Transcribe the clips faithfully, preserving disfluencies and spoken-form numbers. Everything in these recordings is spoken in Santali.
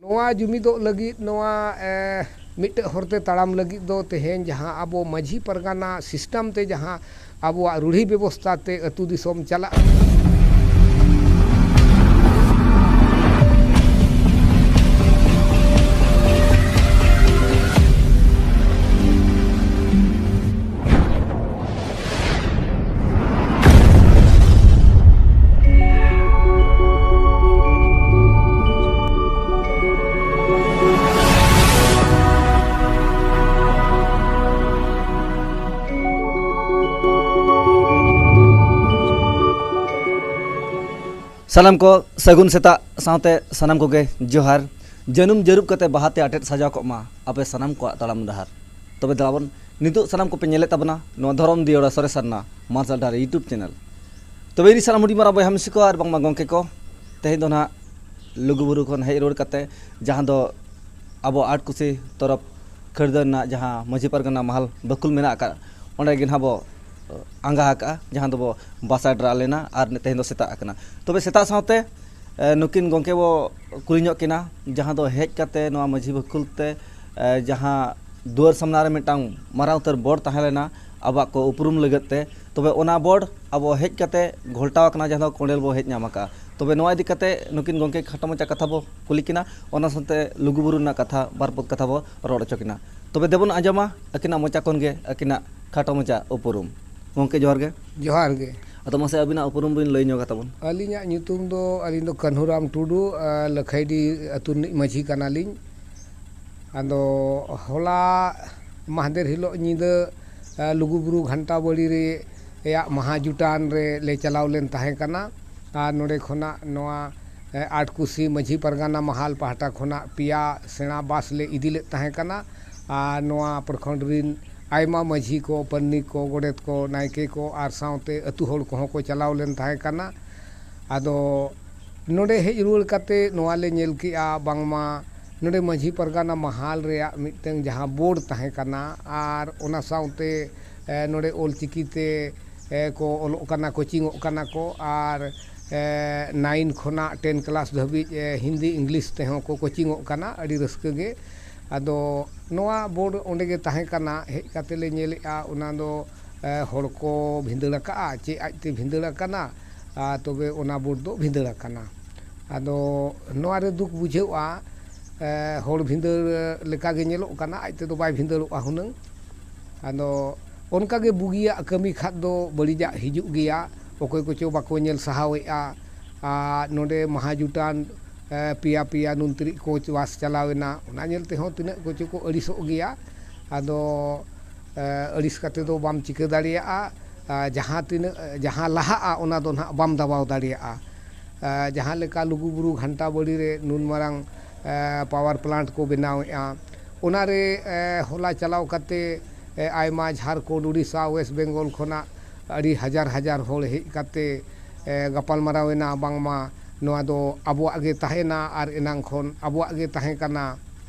ᱱᱚᱣᱟ ᱡᱩᱢᱤᱫᱚᱜ ᱞᱟᱹᱜᱤᱫ, ᱱᱚᱣᱟ ᱮ, ᱢᱤᱫᱴᱮᱡ ᱦᱚᱨᱛᱮ ᱛᱟᱲᱟᱢ ᱞᱟᱹᱜᱤᱫ ᱫᱚ ᱛᱮᱦᱮᱧ ᱡᱟᱦᱟᱸ ᱟᱵᱚ ᱢᱟᱹᱡᱷᱤ ᱯᱟᱨᱜᱟᱱᱟ ᱥᱤᱥᱴᱮᱢ ᱛᱮ ᱡᱟᱦᱟᱸ ᱟᱵᱚᱣᱟᱜ ᱨᱩᱲᱦᱤ ᱵᱮᱵᱚᱥᱛᱷᱟ ᱛᱮ ᱟᱹᱛᱩ ᱫᱤᱥᱚᱢ ᱪᱟᱞᱟᱜ ᱥᱟᱱᱟᱢ ᱠᱚ ᱥᱟᱹᱜᱩᱱ ᱥᱮᱛᱟᱜ ᱥᱟᱶᱛᱮ ᱥᱟᱱᱟᱢ ᱠᱚᱜᱮ ᱡᱚᱦᱟᱨ᱾ ᱡᱟᱹᱱᱩᱢ ᱡᱟᱹᱨᱩᱵ ᱠᱟᱛᱮ ᱵᱟᱦᱟᱛᱮ ᱟᱴᱮᱫ ᱥᱟᱡᱟᱣ ᱠᱚᱜ ᱢᱟ ᱟᱯᱮ ᱥᱟᱱᱟᱢ ᱠᱚᱣᱟᱜ ᱛᱟᱲᱟᱢ ᱰᱟᱦᱟᱨ᱾ ᱛᱚᱵᱮ ᱫᱮᱞᱟᱵᱚᱱ ᱱᱤᱛᱚᱜ ᱥᱟᱱᱟᱢ ᱠᱚᱯᱮ ᱧᱮᱞᱮᱫ ᱛᱟᱵᱚᱱᱟ ᱱᱚᱣᱟ ᱫᱷᱚᱨᱚᱢ ᱫᱤᱭᱟᱹᱲᱟ ᱥᱚᱨᱮᱥ ᱥᱟᱨᱱᱟ ᱢᱟᱨᱥᱟᱞ ᱰᱟᱦᱟᱨ YouTube ᱪᱮᱱᱮᱞ᱾ ᱛᱚᱵᱮ ᱤᱧ ᱥᱟᱱᱟᱢ ᱦᱩᱰᱤᱧ ᱢᱟᱨᱟᱝ ᱵᱚᱭᱦᱟ ᱢᱤᱥᱤ ᱠᱚ ᱟᱨ ᱵᱟᱝᱢᱟ ᱜᱚᱢᱠᱮ ᱠᱚ, ᱛᱮᱦᱮᱧ ᱫᱚ ᱱᱟᱦᱟᱜ ᱞᱩᱜᱩᱵᱩᱨᱩ ᱠᱷᱚᱱ ᱦᱮᱡ ᱨᱩᱣᱟᱹᱲ ᱠᱟᱛᱮ ᱡᱟᱦᱟᱸ ᱫᱚ ᱟᱵᱚ ᱟᱴ ᱠᱩᱥᱤ ᱛᱚᱨᱚᱯ ᱠᱷᱟᱹᱲᱫᱟᱹ ᱨᱮᱱᱟᱜ ᱡᱟᱦᱟᱸ ᱢᱟᱹᱡᱷᱤ ᱯᱟᱨᱜᱟᱱᱟ ᱢᱟᱦᱟᱞ ᱵᱟᱹᱠᱷᱩᱞ ᱢᱮᱱᱟᱜ ᱟᱠᱟᱫ, ᱚᱸᱰᱮ ᱜᱮ ᱱᱟᱦᱟᱜ ᱵᱚ ᱟᱸᱜᱟ ᱟᱠᱟᱫᱼᱟ, ᱡᱟᱦᱟᱸ ᱫᱚᱵᱚ ᱵᱟᱥᱟ ᱰᱨᱟ ᱞᱮᱱᱟ ᱟᱨ ᱛᱮᱦᱮᱧ ᱫᱚ ᱥᱮᱛᱟᱜ ᱟᱠᱟᱱᱟ᱾ ᱛᱚᱵᱮ ᱥᱮᱛᱟᱜ ᱥᱟᱶᱛᱮ ᱮ, ᱱᱩᱠᱤᱱ ᱜᱚᱢᱠᱮ ᱵᱚ ᱠᱩᱞᱤ ᱧᱚᱜ ᱠᱤᱱᱟ, ᱡᱟᱦᱟᱸ ᱫᱚ ᱦᱮᱡ ᱠᱟᱛᱮ ᱱᱚᱣᱟ ᱢᱟᱹᱡᱷᱤ ᱵᱟᱹᱠᱷᱩᱞ ᱛᱮ, ᱮ, ᱡᱟᱦᱟᱸ ᱫᱩᱣᱟᱹᱨ ᱥᱟᱢᱱᱟ ᱨᱮ ᱢᱤᱫᱴᱟᱝ ᱢᱟᱨᱟᱝ ᱩᱛᱟᱹᱨ ᱵᱳᱨᱰ ᱛᱟᱦᱮᱸ ᱞᱮᱱᱟ ᱟᱵᱚᱣᱟᱜ ᱠᱚ ᱩᱯᱨᱩᱢ ᱞᱟᱹᱜᱤᱫ ᱛᱮ, ᱛᱚᱵᱮ ᱚᱱᱟ ᱵᱳᱨᱰ ᱟᱵᱚ ᱦᱮᱡ ᱠᱟᱛᱮ ᱜᱷᱚᱞᱴᱟᱣ ᱟᱠᱟᱱᱟ, ᱡᱟᱦᱟᱸ ᱫᱚ ᱠᱚᱸᱰᱮᱞ ᱵᱚ ᱦᱮᱡ ᱧᱟᱢ ᱟᱠᱟᱫᱼᱟ᱾ ᱛᱚᱵᱮ ᱱᱚᱣᱟ ᱤᱫᱤ ᱠᱟᱛᱮ ᱱᱩᱠᱤᱱ ᱜᱚᱢᱠᱮ ᱠᱷᱟᱴᱚ ᱢᱟᱪᱷᱟ ᱠᱟᱛᱷᱟ ᱵᱚ ᱠᱩᱞᱤ ᱠᱤᱱᱟ, ᱚᱱᱟ ᱥᱟᱶᱛᱮ ᱞᱩᱜᱩᱵᱩᱨᱩ ᱨᱮᱱᱟᱜ ᱠᱟᱛᱷᱟ ᱵᱟᱨ ᱯᱚᱫ ᱠᱟᱛᱷᱟ ᱵᱚ ᱨᱚᱲ ᱦᱚᱪᱚ ᱠᱤᱱᱟ᱾ ᱛᱚᱵᱮ ᱫᱮᱵᱚᱱ ᱟᱸᱡᱚᱢᱟ ᱟᱹᱠᱤᱱᱟᱜ ᱢᱚᱪᱟ ᱠᱷᱚᱱ ᱜᱮ ᱟᱹᱠᱤᱱᱟᱜ ᱠᱷᱟᱴᱚ ᱢᱟᱪᱷᱟ ᱩᱯᱨᱩᱢ᱾ ᱜᱚᱢᱠᱮ ᱡᱚᱦᱟᱨ ᱜᱮ᱾ ᱡᱚᱦᱟᱨ ᱜᱮ᱾ ᱟᱫᱚ ᱢᱟᱥᱮ ᱟᱹᱵᱤᱱᱟᱜ ᱩᱯᱨᱩᱢ ᱵᱤᱱ ᱞᱟᱹᱭ ᱧᱚᱜᱟ ᱛᱟᱵᱚᱱ᱾ ᱟᱹᱞᱤᱧᱟᱜ ᱧᱩᱛᱩᱢ ᱫᱚ, ᱟᱹᱞᱤᱧ ᱫᱚ ᱠᱟᱹᱱᱦᱩᱨᱟᱢ ᱴᱩᱰᱩ, ᱟᱨ ᱞᱟᱹᱠᱷᱟᱹᱭᱰᱤ ᱟᱹᱛᱩ ᱨᱤᱱᱤᱡ ᱢᱟᱹᱡᱷᱤ ᱠᱟᱱᱟᱞᱤᱧ᱾ ᱟᱫᱚ ᱦᱚᱞᱟ ᱢᱟᱦᱫᱮᱨ ᱦᱤᱞᱳᱜ ᱧᱤᱫᱟᱹ, ᱟᱨ ᱞᱩᱜᱩᱵᱩᱨᱩ ᱜᱷᱟᱱᱴᱟ ᱵᱟᱲᱤ ᱨᱮᱭᱟᱜ ᱢᱟᱦᱟ ᱡᱩᱴᱟᱱ ᱨᱮ ᱞᱮ ᱪᱟᱞᱟᱣ ᱞᱮᱱ ᱛᱟᱦᱮᱸ ᱠᱟᱱᱟ᱾ ᱟᱨ ᱱᱚᱰᱮ ᱠᱷᱚᱱᱟᱜ ᱱᱚᱣᱟ, ᱮ, ᱟᱴ ᱠᱩᱥᱤ ᱢᱟᱹᱡᱷᱤ ᱯᱟᱨᱜᱟᱱᱟ ᱢᱟᱦᱟᱞ ᱯᱟᱦᱴᱟ ᱠᱷᱚᱱᱟᱜ ᱯᱮᱭᱟ ᱥᱮᱬᱟ ᱵᱟᱥ ᱞᱮ ᱤᱫᱤ ᱞᱮᱫ ᱛᱟᱦᱮᱸ ᱠᱟᱱᱟ᱾ ᱟᱨ ᱱᱚᱣᱟ ᱯᱨᱚᱠᱷᱚᱸᱰ ᱨᱤᱱ ᱟᱭᱢᱟ ᱢᱟᱹᱡᱷᱤ ᱠᱚ, ᱯᱟᱨᱟᱱᱤᱠ ᱠᱚ, ᱜᱚᱰᱮᱛ ᱠᱚ, ᱱᱟᱭᱠᱮ ᱠᱚ ᱟᱨ ᱥᱟᱶᱛᱮ ᱟᱹᱛᱩ ᱦᱚᱲ ᱠᱚᱦᱚᱸ ᱠᱚ ᱪᱟᱞᱟᱣ ᱞᱮᱱ ᱛᱟᱦᱮᱸ ᱠᱟᱱᱟ᱾ ᱟᱫᱚ ᱱᱚᱰᱮ ᱦᱮᱡ ᱨᱩᱣᱟᱹᱲ ᱠᱟᱛᱮ ᱱᱚᱣᱟ ᱞᱮ ᱧᱮᱞ ᱠᱮᱜᱼᱟ, ᱵᱟᱝᱢᱟ ᱱᱚᱰᱮ ᱢᱟᱹᱡᱷᱤ ᱯᱟᱨᱜᱟᱱᱟ ᱢᱟᱦᱟᱞ ᱨᱮᱭᱟᱜ ᱢᱤᱫᱴᱟᱝ ᱡᱟᱦᱟᱸ ᱵᱳᱨᱰ ᱛᱟᱦᱮᱸ ᱠᱟᱱᱟ ᱟᱨ ᱚᱱᱟ ᱥᱟᱶᱛᱮ, ᱮ, ᱱᱚᱰᱮ ᱚᱞᱪᱤᱠᱤ ᱛᱮ, ᱮ, ᱠᱚ ᱚᱞᱚᱜ ᱠᱟᱱᱟ, ᱠᱳᱪᱤᱝᱚᱜ ᱠᱟᱱᱟ ᱠᱚ ᱟᱨ, ᱱᱟᱭᱤᱱ ᱠᱷᱚᱱᱟᱜ ᱴᱮᱱ ᱠᱞᱟᱥ ᱫᱷᱟᱹᱵᱤᱡ ᱦᱤᱱᱫᱤ ᱤᱝᱞᱤᱥ ᱛᱮᱦᱚᱸ ᱠᱚ ᱠᱳᱪᱤᱝᱚᱜ ᱠᱟᱱᱟ, ᱟᱹᱰᱤ ᱨᱟᱹᱥᱠᱟᱹ ᱜᱮ᱾ ᱟᱫᱚ ᱱᱚᱣᱟ ᱵᱳᱨᱰ ᱚᱸᱰᱮ ᱜᱮ ᱛᱟᱦᱮᱸ ᱠᱟᱱᱟ, ᱦᱮᱡ ᱠᱟᱛᱮ ᱞᱮ ᱧᱮᱞᱮᱜᱼᱟ, ᱚᱱᱟ ᱫᱚ ᱦᱚᱲ ᱠᱚ ᱵᱷᱤᱸᱫᱟᱹᱲ ᱟᱠᱟᱜᱼᱟ, ᱪᱮᱫ ᱟᱡᱛᱮ ᱵᱷᱤᱸᱫᱟᱹᱲ ᱟᱠᱟᱱᱟ, ᱛᱚᱵᱮ ᱚᱱᱟ ᱵᱳᱨᱰ ᱫᱚ ᱵᱷᱤᱸᱫᱟᱹᱲ ᱟᱠᱟᱱᱟ᱾ ᱟᱫᱚ ᱱᱚᱣᱟ ᱨᱮ ᱫᱩᱠ ᱵᱩᱡᱷᱟᱹᱜᱼᱟ, ᱦᱚᱲ ᱵᱷᱤᱸᱫᱟᱹᱲ ᱞᱮᱠᱟᱜᱮ ᱧᱮᱞᱚᱜ ᱠᱟᱱᱟ, ᱟᱡ ᱛᱮᱫᱚ ᱵᱟᱭ ᱵᱷᱤᱸᱫᱟᱹᱲᱚᱜᱼᱟ ᱦᱩᱱᱟᱹᱝ᱾ ᱟᱫᱚ ᱚᱱᱠᱟᱜᱮ ᱵᱩᱜᱤᱭᱟᱜ ᱠᱟᱹᱢᱤ ᱠᱷᱟᱱ ᱫᱚ ᱵᱟᱹᱲᱤᱡᱟᱜ ᱦᱤᱡᱩᱜ ᱜᱮᱭᱟ᱾ ᱚᱠᱚᱭ ᱠᱚᱪᱚ ᱵᱟᱠᱚ ᱧᱮᱞ ᱥᱟᱦᱟᱣᱮᱫᱼᱟ᱾ ᱟᱨ ᱱᱚᱰᱮ ᱢᱟᱦᱟ ᱡᱩᱴᱟᱱ ᱯᱮᱭᱟ ᱯᱮᱭᱟ ᱱᱩᱱᱛᱨᱤᱡ ᱠᱳᱪ ᱵᱟᱥ ᱪᱟᱞᱟᱣ ᱮᱱᱟ, ᱚᱱᱟ ᱧᱮᱞ ᱛᱮᱦᱚᱸ ᱛᱤᱱᱟᱹᱜ ᱠᱚᱪᱚ ᱠᱚ ᱟᱹᱲᱤᱥᱚᱜ ᱜᱮᱭᱟ᱾ ᱟᱫᱚ ᱟᱹᱲᱤᱥ ᱠᱟᱛᱮ ᱫᱚ ᱵᱟᱢ ᱪᱤᱠᱟᱹ ᱫᱟᱲᱮᱭᱟᱜᱼᱟ᱾ ᱡᱟᱦᱟᱸ ᱛᱤᱱᱟᱹᱜ, ᱡᱟᱦᱟᱸ ᱞᱟᱦᱟᱜᱼᱟ, ᱚᱱᱟ ᱫᱚ ᱱᱟᱦᱟᱜ ᱵᱟᱢ ᱫᱟᱵᱟᱣ ᱫᱟᱲᱮᱭᱟᱜᱼᱟ᱾ ᱡᱟᱦᱟᱸ ᱞᱮᱠᱟ ᱞᱩᱜᱩᱵᱩᱨᱩ ᱜᱷᱟᱱᱴᱟ ᱵᱟᱲᱤ ᱨᱮ ᱱᱩᱱ ᱢᱟᱨᱟᱝ ᱯᱟᱣᱟᱨ ᱯᱞᱟᱱᱴ ᱠᱚ ᱵᱮᱱᱟᱣᱮᱫᱼᱟ, ᱚᱱᱟᱨᱮ ᱦᱚᱞᱟ ᱪᱟᱞᱟᱣ ᱠᱟᱛᱮ ᱟᱭᱢᱟ ᱡᱷᱟᱲᱠᱷᱚᱸᱰ, ᱩᱲᱤᱥᱥᱟ, ᱳᱭᱮᱥᱴ ᱵᱮᱝᱜᱚᱞ ᱠᱷᱚᱱᱟᱜ ᱟᱹᱰᱤ ᱦᱟᱡᱟᱨ ᱦᱟᱡᱟᱨ ᱦᱚᱲ ᱦᱮᱡ ᱠᱟᱛᱮ ᱜᱟᱯᱟᱞᱢᱟᱨᱟᱣ ᱮᱱᱟ, ᱵᱟᱝᱢᱟ ᱱᱚᱣᱟ ᱫᱚ ᱟᱵᱚᱣᱟᱜ ᱜᱮ ᱛᱟᱦᱮᱱᱟ ᱟᱨ ᱮᱱᱟᱝ ᱠᱷᱚᱱ ᱟᱵᱚᱣᱟᱜ ᱜᱮ ᱛᱟᱦᱮᱸ ᱠᱟᱱᱟ᱾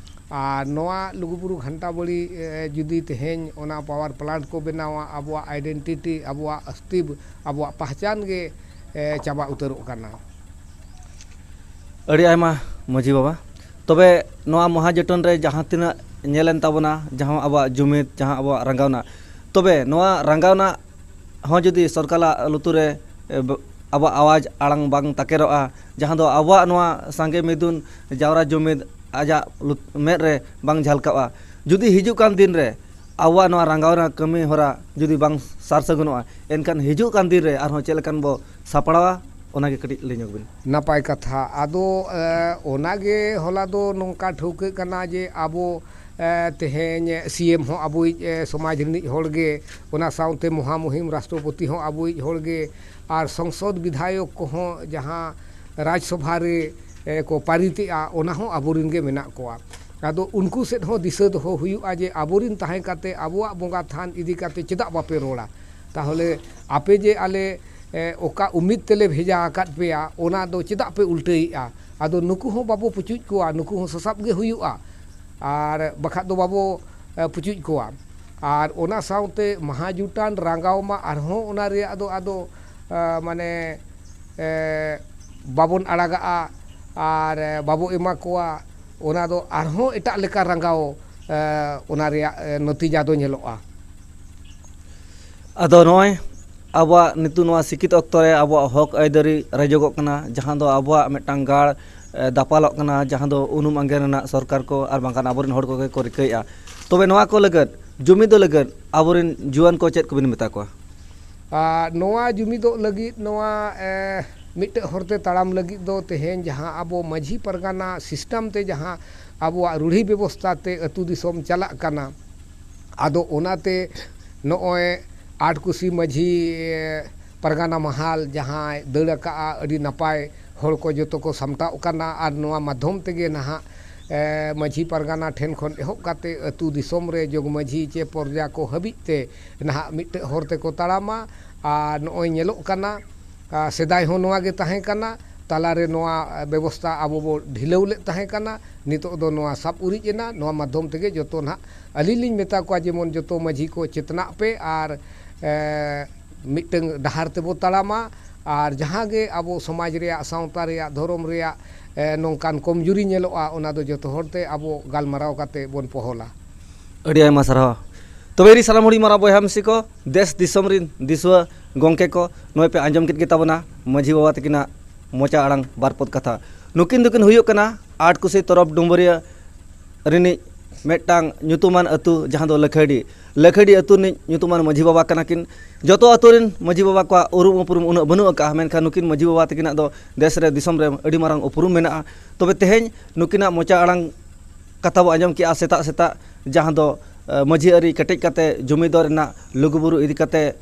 ᱟᱨ ᱱᱚᱣᱟ ᱞᱩᱜᱩᱵᱩᱨᱩ ᱜᱷᱟᱱᱴᱟ ᱵᱟᱲᱤ ᱡᱩᱫᱤ ᱛᱮᱦᱮᱧ ᱚᱱᱟ ᱯᱟᱣᱟᱨ ᱯᱞᱟᱱᱴ ᱠᱚ ᱵᱮᱱᱟᱣᱟ, ᱟᱵᱚᱣᱟᱜ ᱟᱭᱰᱮᱱᱴᱤᱴᱤ, ᱟᱵᱚᱣᱟᱜ ᱚᱥᱛᱤᱵ, ᱟᱵᱚᱣᱟᱜ ᱯᱟᱦᱪᱟᱱ ᱜᱮ ᱪᱟᱵᱟ ᱩᱛᱟᱹᱨᱚᱜ ᱠᱟᱱᱟ᱾ ᱟᱹᱰᱤ ᱟᱭᱢᱟ ᱢᱟᱹᱡᱷᱤ ᱵᱟᱵᱟ᱾ ᱛᱚᱵᱮ ᱱᱚᱣᱟ ᱢᱚᱦᱟ ᱡᱚᱴᱚᱱ ᱨᱮ ᱡᱟᱦᱟᱸ ᱛᱤᱱᱟᱹᱜ ᱧᱮᱞᱮᱱ ᱛᱟᱵᱚᱱᱟ, ᱡᱟᱦᱟᱸ ᱟᱵᱚᱣᱟᱜ ᱡᱩᱢᱤᱫ, ᱡᱟᱦᱟᱸ ᱟᱵᱚᱣᱟᱜ ᱨᱟᱸᱜᱟᱣᱱᱟ, ᱛᱚᱵᱮ ᱱᱚᱣᱟ ᱨᱟᱸᱜᱟᱣᱱᱟ ᱦᱚᱸ ᱡᱩᱫᱤ ᱥᱚᱨᱠᱟᱨᱟᱜ ᱞᱩᱛᱩᱨ ᱨᱮ ᱟᱵᱚᱣᱟᱜ ᱟᱣᱟᱡᱽ ᱟᱲᱟᱝ ᱵᱟᱝ ᱛᱟᱠᱮᱨᱚᱜᱼᱟ, ᱡᱟᱦᱟᱸ ᱫᱚ ᱟᱵᱚᱣᱟᱜ ᱱᱚᱣᱟ ᱥᱟᱸᱜᱮ ᱢᱤᱫᱩᱱ ᱡᱟᱣᱨᱟ ᱡᱩᱢᱤᱫ ᱟᱡᱟᱜ ᱢᱮᱫ ᱨᱮ ᱵᱟᱝ ᱡᱷᱟᱞᱠᱟᱜᱼᱟ, ᱡᱩᱫᱤ ᱦᱤᱡᱩᱜ ᱠᱟᱱ ᱫᱤᱱ ᱨᱮ ᱟᱵᱚᱣᱟᱜ ᱱᱚᱣᱟ ᱨᱟᱸᱜᱟᱣᱱᱟ ᱠᱟᱹᱢᱤ ᱦᱚᱨᱟ ᱡᱩᱫᱤ ᱵᱟᱝ ᱥᱟᱨ ᱥᱟᱹᱜᱩᱱᱚᱜᱼᱟ, ᱮᱱᱠᱷᱟᱱ ᱦᱤᱡᱩᱜ ᱠᱟᱱ ᱫᱤᱱ ᱨᱮ ᱟᱨᱦᱚᱸ ᱪᱮᱫ ᱞᱮᱠᱟᱱ ᱵᱚ ᱥᱟᱯᱲᱟᱣᱟ, ᱚᱱᱟᱜᱮ ᱠᱟᱹᱴᱤᱡ ᱞᱟᱹᱭ ᱧᱚᱜ ᱵᱤᱱ᱾ ᱱᱟᱯᱟᱭ ᱠᱟᱛᱷᱟ᱾ ᱟᱫᱚ ᱚᱱᱟᱜᱮ ᱦᱚᱞᱟ ᱫᱚ ᱱᱚᱝᱠᱟ ᱴᱷᱟᱹᱣᱠᱟᱹᱜ ᱠᱟᱱᱟ ᱡᱮ ᱟᱵᱚ ᱛᱮᱦᱮᱧ ᱥᱤ ᱮᱢ ᱦᱚᱸ ᱟᱵᱚᱭᱤᱡ ᱥᱚᱢᱟᱡᱽ ᱨᱤᱱᱤᱡ ᱦᱚᱲ ᱜᱮ, ᱚᱱᱟ ᱥᱟᱶᱛᱮ ᱢᱚᱦᱟᱢᱩᱦᱤᱢ ᱨᱟᱥᱴᱨᱚᱯᱚᱛᱤ ᱦᱚᱸ ᱟᱵᱚᱭᱤᱡ ᱦᱚᱲ ᱜᱮ, ᱟᱨ ᱥᱚᱝᱥᱚᱫᱽ ᱵᱤᱫᱷᱟᱭᱚᱠ ᱠᱚᱦᱚᱸ ᱡᱟᱦᱟᱸ ᱨᱟᱡᱽᱥᱚᱵᱷᱟ ᱨᱮ ᱠᱚ ᱯᱟᱨᱤᱛᱮᱜᱼᱟ, ᱚᱱᱟ ᱦᱚᱸ ᱟᱵᱚᱨᱤᱱ ᱜᱮ ᱢᱮᱱᱟᱜ ᱠᱚᱣᱟ᱾ ᱟᱫᱚ ᱩᱱᱠᱩ ᱥᱮᱫ ᱦᱚᱸ ᱫᱤᱥᱟᱹ ᱫᱚᱦᱚ ᱦᱩᱭᱩᱜᱼᱟ ᱡᱮ ᱟᱵᱚᱨᱤᱱ ᱛᱟᱦᱮᱸ ᱠᱟᱛᱮ ᱟᱵᱚᱣᱟᱜ ᱵᱚᱸᱜᱟ ᱛᱷᱟᱱ ᱤᱫᱤ ᱠᱟᱛᱮ ᱪᱮᱫᱟᱜ ᱵᱟᱯᱮ ᱨᱚᱲᱟ? ᱛᱟᱦᱚᱞᱮ ᱟᱯᱮ ᱡᱮ ᱟᱞᱮ ᱚᱠᱟ ᱩᱢᱤᱫ ᱛᱮᱞᱮ ᱵᱷᱮᱡᱟ ᱟᱠᱟᱫ ᱯᱮᱭᱟ, ᱚᱱᱟ ᱫᱚ ᱪᱮᱫᱟᱜ ᱯᱮ ᱩᱞᱴᱟᱹᱭᱮᱫᱼᱟ? ᱟᱫᱚ ᱱᱩᱠᱩ ᱦᱚᱸ ᱵᱟᱵᱚ ᱯᱩᱪᱩᱡ ᱠᱚᱣᱟ, ᱱᱩᱠᱩ ᱦᱚᱸ ᱥᱟᱥᱟᱵ ᱜᱮ ᱦᱩᱭᱩᱜᱼᱟ, ᱟᱨ ᱵᱟᱠᱷᱟᱡ ᱫᱚ ᱵᱟᱵᱚ ᱯᱩᱪᱩᱡ ᱠᱚᱣᱟ᱾ ᱟᱨ ᱚᱱᱟ ᱥᱟᱶᱛᱮ ᱢᱟᱦᱟ ᱡᱩᱴᱟᱱ ᱨᱟᱸᱜᱟᱣ ᱢᱟ ᱟᱨᱦᱚᱸ ᱚᱱᱟ ᱨᱮᱭᱟᱜ ᱫᱚ ᱟᱫᱚ ᱢᱟᱱᱮ ᱮ, ᱵᱟᱵᱚᱱ ᱟᱲᱟᱜᱟᱜᱼᱟ ᱟᱨ, ᱮ, ᱵᱟᱵᱚ ᱮᱢᱟ ᱠᱚᱣᱟ, ᱚᱱᱟ ᱫᱚ ᱟᱨᱦᱚᱸ ᱮᱴᱟᱜ ᱞᱮᱠᱟ ᱨᱟᱸᱜᱟᱣ, ᱮ, ᱚᱱᱟ ᱨᱮᱭᱟᱜ, ᱮ, ᱱᱚᱛᱤᱡᱟ ᱫᱚ ᱧᱮᱞᱚᱜᱼᱟ᱾ ᱟᱫᱚ ᱱᱚᱜᱼᱚᱭ ᱟᱵᱚᱣᱟᱜ ᱱᱤᱛᱚᱜ ᱱᱚᱣᱟ ᱥᱤᱠᱠᱷᱤᱛ ᱚᱠᱛᱚ ᱨᱮ ᱟᱵᱚᱣᱟᱜ ᱦᱚᱠ ᱟᱹᱭᱫᱟᱹᱨᱤ ᱨᱮᱡᱚᱜᱚᱜ ᱠᱟᱱᱟ, ᱡᱟᱦᱟᱸ ᱫᱚ ᱟᱵᱚᱣᱟᱜ ᱢᱤᱫᱴᱟᱝ ᱜᱟᱲ, ᱮ, ᱫᱟᱯᱟᱞᱚᱜ ᱠᱟᱱᱟ, ᱡᱟᱦᱟᱸ ᱫᱚ ᱩᱱᱩᱢ ᱟᱸᱜᱮᱱ ᱨᱮᱱᱟᱜ ᱥᱚᱨᱠᱟᱨ ᱠᱚ ᱟᱨ ᱵᱟᱝᱠᱷᱟᱱ ᱟᱵᱚᱨᱮᱱ ᱦᱚᱲ ᱠᱚᱜᱮ ᱠᱚ ᱨᱤᱠᱟᱹᱭᱮᱫᱼᱟ᱾ ᱛᱚᱵᱮ ᱱᱚᱣᱟ ᱠᱚ ᱞᱟᱹᱜᱤᱫ, ᱡᱩᱢᱤᱫᱚᱜ ᱞᱟᱹᱜᱤᱫ ᱟᱵᱚᱨᱮᱱ ᱡᱩᱣᱟᱹᱱ ᱠᱚ ᱪᱮᱫ ᱠᱚᱵᱤᱱ ᱢᱮᱛᱟ ᱠᱚᱣᱟ? ᱟᱨ ᱱᱚᱣᱟ ᱡᱩᱢᱤᱫᱚᱜ ᱞᱟᱹᱜᱤᱫ ᱱᱚᱣᱟ, ᱮ, ᱢᱤᱫᱴᱮᱡ ᱦᱚᱨᱛᱮ ᱛᱟᱲᱟᱢ ᱞᱟᱹᱜᱤᱫ ᱫᱚ ᱛᱮᱦᱮᱧ ᱡᱟᱦᱟᱸ ᱟᱵᱚ ᱢᱟᱹᱡᱷᱤ ᱯᱟᱨᱜᱟᱱᱟ system ᱛᱮ ᱡᱟᱦᱟᱸ ᱟᱵᱚᱣᱟᱜ ᱨᱩᱲᱦᱤ ᱵᱮᱵᱚᱥᱛᱷᱟ ᱛᱮ ᱟᱹᱛᱩ ᱫᱤᱥᱚᱢ ᱪᱟᱞᱟᱜ ᱠᱟᱱᱟ, ᱟᱫᱚ ᱚᱱᱟᱛᱮ ᱱᱚᱜᱼᱚᱭ ᱟᱴ ᱠᱩᱥᱤ ᱢᱟᱹᱡᱷᱤ, ᱮ, ᱯᱟᱨᱜᱟᱱᱟ ᱢᱟᱦᱟᱞ ᱡᱟᱦᱟᱸᱭ ᱫᱟᱹᱲ ᱟᱠᱟᱜᱼᱟ, ᱟᱹᱰᱤ ᱱᱟᱯᱟᱭ ᱦᱚᱲ ᱠᱚ ᱡᱚᱛᱚ ᱠᱚ ᱥᱟᱢᱴᱟᱣ ᱠᱟᱱᱟ᱾ ᱟᱨ ᱱᱚᱣᱟ ᱢᱟᱫᱽᱫᱷᱚᱢ ᱛᱮᱜᱮ ᱱᱟᱦᱟᱜ, ᱮ, ᱢᱟᱹᱡᱷᱤ ᱯᱟᱨᱜᱟᱱᱟ ᱴᱷᱮᱱ ᱠᱷᱚᱱ ᱮᱦᱚᱵ ᱠᱟᱛᱮ ᱟᱹᱛᱩ ᱫᱤᱥᱚᱢ ᱨᱮ ᱡᱚᱜᱽ ᱢᱟᱹᱡᱷᱤ ᱪᱮ ᱯᱚᱨᱡᱟ ᱠᱚ ᱦᱟᱹᱵᱤᱡ ᱛᱮ ᱱᱟᱦᱟᱜ ᱢᱤᱫᱴᱮᱡ ᱦᱚᱨ ᱛᱮᱠᱚ ᱛᱟᱲᱟᱢᱟ᱾ ᱟᱨ ᱱᱚᱜᱼᱚᱭ ᱧᱮᱞᱚᱜ ᱠᱟᱱᱟ, ᱟᱨ ᱥᱮᱫᱟᱭ ᱦᱚᱸ ᱱᱚᱣᱟ ᱜᱮ ᱛᱟᱦᱮᱸ ᱠᱟᱱᱟ, ᱛᱟᱞᱟᱨᱮ ᱱᱚᱣᱟ ᱵᱮᱵᱚᱥᱛᱷᱟ ᱟᱵᱚ ᱵᱚ ᱰᱷᱤᱞᱟᱹᱣ ᱞᱮᱫ ᱛᱟᱦᱮᱸ ᱠᱟᱱᱟ, ᱱᱤᱛᱚᱜ ᱫᱚ ᱱᱚᱣᱟ ᱥᱟᱵ ᱩᱨᱤᱡ ᱮᱱᱟ᱾ ᱱᱚᱣᱟ ᱢᱟᱫᱽᱫᱷᱚᱢ ᱛᱮᱜᱮ ᱡᱚᱛᱚ ᱱᱟᱦᱟᱜ ᱟᱹᱞᱤᱧ ᱞᱤᱧ ᱢᱮᱛᱟ ᱠᱚᱣᱟ, ᱡᱮᱢᱚᱱ ᱡᱚᱛᱚ ᱢᱟᱹᱡᱷᱤ ᱠᱚ ᱪᱮᱛᱱᱟᱜ ᱯᱮ ᱟᱨ, ᱮ, ᱢᱤᱫᱴᱟᱝ ᱰᱟᱦᱟᱨ ᱛᱮᱵᱚ ᱛᱟᱲᱟᱢᱟ᱾ ᱟᱨ ᱡᱟᱦᱟᱸ ᱜᱮ ᱟᱵᱚ ᱥᱚᱢᱟᱡᱽ ᱨᱮᱭᱟᱜ, ᱥᱟᱶᱛᱟ ᱨᱮᱭᱟᱜ, ᱫᱷᱚᱨᱚᱢ ᱨᱮᱭᱟᱜ, ᱮ, ᱱᱚᱝᱠᱟᱱ ᱠᱚᱢᱡᱩᱨᱤ ᱧᱮᱞᱚᱜᱼᱟ, ᱚᱱᱟ ᱫᱚ ᱡᱚᱛᱚ ᱦᱚᱲ ᱛᱮ ᱟᱵᱚ ᱜᱟᱞᱢᱟᱨᱟᱣ ᱠᱟᱛᱮ ᱵᱚᱱ ᱯᱚᱦᱚᱞᱟ᱾ ᱟᱹᱰᱤ ᱟᱭᱢᱟ ᱥᱟᱨᱦᱟᱣ᱾ ᱛᱚᱵᱮ ᱨᱤ ᱥᱟᱱᱟᱢ ᱦᱩᱰᱤᱧ ᱢᱟᱨᱟᱝ ᱵᱚᱭᱦᱟ ᱢᱤᱥᱤ ᱠᱚ, ᱫᱮᱥ ᱫᱤᱥᱚᱢ ᱨᱤᱱ ᱫᱤᱥᱩᱣᱟᱹ ᱜᱚᱢᱠᱮ ᱠᱚ, ᱱᱚᱜᱼᱚᱭ ᱯᱮ ᱟᱸᱡᱚᱢ ᱠᱮᱫ ᱜᱮ ᱛᱟᱵᱚᱱᱟ ᱢᱟᱹᱡᱷᱤ ᱵᱟᱵᱟ ᱛᱟᱹᱠᱤᱱᱟᱜ ᱢᱚᱪᱟ ᱟᱲᱟᱝ ᱵᱟᱨ ᱯᱚᱫ ᱠᱟᱛᱷᱟ᱾ ᱱᱩᱠᱤᱱ ᱫᱚᱠᱤᱱ ᱦᱩᱭᱩᱜ ᱠᱟᱱᱟ ᱟᱴ ᱠᱩᱥᱤ ᱛᱚᱨᱚᱯ ᱰᱩᱢᱵᱩᱨᱤᱭᱟᱹ ᱨᱤᱱᱤᱡ ᱢᱤᱫᱴᱟᱝ ᱧᱩᱛᱩᱢᱟᱱ ᱟᱹᱛᱩ, ᱡᱟᱦᱟᱸ ᱫᱚ ᱞᱟᱹᱠᱷᱟᱹᱰᱤ᱾ ᱞᱟᱹᱠᱷᱟᱹᱰᱤ ᱟᱹᱛᱩ ᱨᱤᱱᱤᱡ ᱧᱩᱛᱩᱢᱟᱱ ᱢᱟᱹᱡᱷᱤ ᱵᱟᱵᱟ ᱠᱟᱱᱟ ᱠᱤᱱ᱾ ᱡᱚᱛᱚ ᱟᱹᱛᱩ ᱨᱤᱱ ᱢᱟᱹᱡᱷᱤ ᱵᱟᱵᱟ ᱠᱚᱣᱟᱜ ᱩᱨᱩᱢ ᱩᱯᱨᱩᱢ ᱩᱱᱟᱹᱜ ᱵᱟᱹᱱᱩᱜ ᱟᱠᱟᱫᱼᱟ, ᱢᱮᱱᱠᱷᱟᱱ ᱱᱩᱠᱤᱱ ᱢᱟᱹᱡᱷᱤ ᱵᱟᱵᱟ ᱛᱟᱹᱠᱤᱱᱟᱜ ᱫᱚ ᱫᱮᱥ ᱨᱮ ᱫᱤᱥᱚᱢ ᱨᱮ ᱟᱹᱰᱤ ᱢᱟᱨᱟᱝ ᱩᱯᱨᱩᱢ ᱢᱮᱱᱟᱜᱼᱟ᱾ ᱛᱚᱵᱮ ᱛᱮᱦᱮᱧ ᱱᱩᱠᱤᱱᱟᱜ ᱢᱚᱪᱟ ᱟᱲᱟᱝ ᱠᱟᱛᱷᱟ ᱵᱚ ᱟᱸᱡᱚᱢ ᱠᱮᱜᱼᱟ ᱥᱮᱛᱟᱜ ᱥᱮᱛᱟᱜ, ᱡᱟᱦᱟᱸ ᱫᱚ, ᱮ, ᱢᱟᱹᱡᱷᱤ ᱟᱹᱨᱤ ᱠᱮᱴᱮᱡ ᱠᱟᱛᱮ ᱡᱩᱢᱤᱫᱚᱜ ᱨᱮᱱᱟᱜ ᱞᱩᱜᱩᱵᱩᱨᱩ ᱤᱫᱤ ᱠᱟᱛᱮ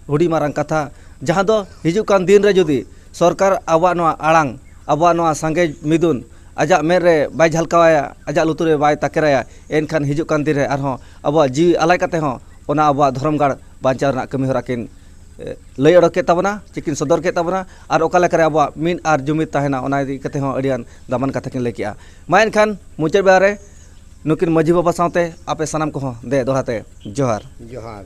ᱦᱩᱰᱤᱧ ᱢᱟᱨᱟᱝ ᱠᱟᱛᱷᱟ, ᱡᱟᱦᱟᱸ ᱫᱚ ᱦᱤᱡᱩᱜ ᱠᱟᱱ ᱫᱤᱱ ᱨᱮ ᱡᱩᱫᱤ ᱥᱚᱨᱠᱟᱨ ᱟᱵᱚᱣᱟᱜ ᱱᱚᱣᱟ ᱟᱲᱟᱝ, ᱟᱵᱚᱣᱟᱜ ᱱᱚᱣᱟ ᱥᱟᱸᱜᱮ ᱢᱤᱫᱩᱱ ᱟᱡᱟᱜ ᱢᱮᱫ ᱨᱮ ᱵᱟᱭ ᱡᱷᱟᱞᱠᱟᱣᱟᱭᱟ, ᱟᱡᱟᱜ ᱞᱩᱛᱩᱨ ᱨᱮ ᱵᱟᱭ ᱛᱟᱠᱮᱨᱟᱭᱟ, ᱮᱱᱠᱷᱟᱱ ᱦᱤᱡᱩᱜ ᱠᱟᱱ ᱫᱤᱱ ᱨᱮ ᱟᱨᱦᱚᱸ ᱟᱵᱚᱣᱟᱜ ᱡᱤᱣᱤ ᱟᱞᱟᱭ ᱠᱟᱛᱮ ᱦᱚᱸ ᱚᱱᱟ ᱟᱵᱚᱣᱟᱜ ᱫᱷᱚᱨᱚᱢ ᱜᱟᱲ ᱵᱟᱧᱪᱟᱣ ᱨᱮᱱᱟᱜ ᱠᱟᱹᱢᱤ ᱦᱚᱨᱟ ᱠᱤᱱ, ᱮ, ᱞᱟᱹᱭ ᱚᱰᱚᱠ ᱠᱮᱫ ᱛᱟᱵᱚᱱᱟ, ᱪᱮ ᱠᱤᱱ ᱥᱚᱫᱚᱨ ᱠᱮᱫ ᱛᱟᱵᱚᱱᱟ, ᱟᱨ ᱚᱠᱟ ᱞᱮᱠᱟᱨᱮ ᱟᱵᱚᱣᱟᱜ ᱢᱤᱫ ᱟᱨ ᱡᱩᱢᱤᱫ ᱛᱟᱦᱮᱱᱟ, ᱚᱱᱟ ᱤᱫᱤ ᱠᱟᱛᱮ ᱦᱚᱸ ᱟᱹᱰᱤᱜᱟᱱ ᱫᱟᱢᱟᱱ ᱠᱟᱛᱷᱟ ᱠᱤᱱ ᱞᱟᱹᱭ ᱠᱮᱜᱼᱟ᱾ ᱢᱟ ᱮᱱᱠᱷᱟᱱ ᱢᱩᱪᱟᱹᱫ ᱵᱮᱲᱟ ᱨᱮ ᱱᱩᱠᱤᱱ ᱢᱟᱹᱡᱷᱤ ᱵᱟᱵᱟ ᱥᱟᱶᱛᱮ ᱟᱯᱮ ᱥᱟᱱᱟᱢ ᱠᱚᱦᱚᱸ ᱫᱮ ᱫᱚᱦᱲᱟ ᱛᱮ ᱡᱚᱦᱟᱨ᱾ ᱡᱚᱦᱟᱨ᱾